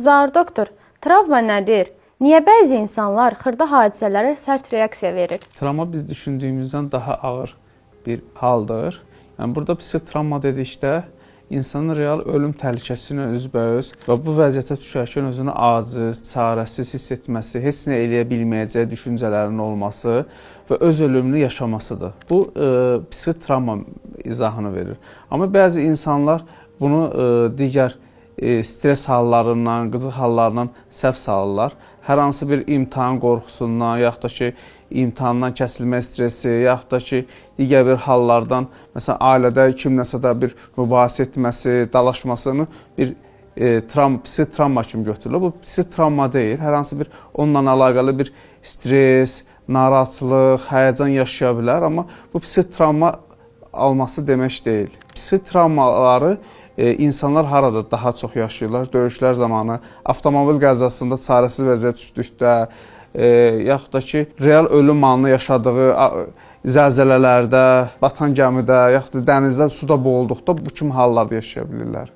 Zaur doktor, travma nədir? Niyə bəzi insanlar xırda hadisələrə sərt reaksiya verir? Travma biz düşündüyümüzdən daha ağır bir haldır. Yəni burada psixi travma dedikdə insanın real ölüm təhlükəsi ilə üzbəüz və bu vəziyyətə düşərkən özünü aciz, çarəsiz hiss etməsi, heç nə eləyə bilməyəcəyi düşüncələrinin olması və öz ölümünü yaşamasıdır. Bu psixi travma izahını verir. Amma bəzi insanlar bunu digər stres hallarından, qıcıq hallarından səhv salırlar. Hər hansı bir imtahan qorxusundan, yaxud da ki, imtahandan kəsilmə stresi, yaxud da ki, digər bir hallardan, məsələn, ailədə kimləsə də bir mübahisə etməsi, dalaşmasını bir psixi travma kimi götürülür. Bu psixi travma deyil. Hər hansı bir onunla əlaqəli bir stres, narahatçılıq, həyəcan yaşaya bilər, amma bu psixi travma alması demək deyil. Psixi travmaları insanlar harada daha çox yaşayırlar? Döyüşlər zamanı, avtomobil qəzasında çarəsiz vəziyyətə düşdükdə, yaxud da ki, real ölüm anını yaşadığı zəlzələlərdə, batan gəmidə, yaxud da dənizdə suda boğulduqda bu kimi hallarda yaşaya bilirlər.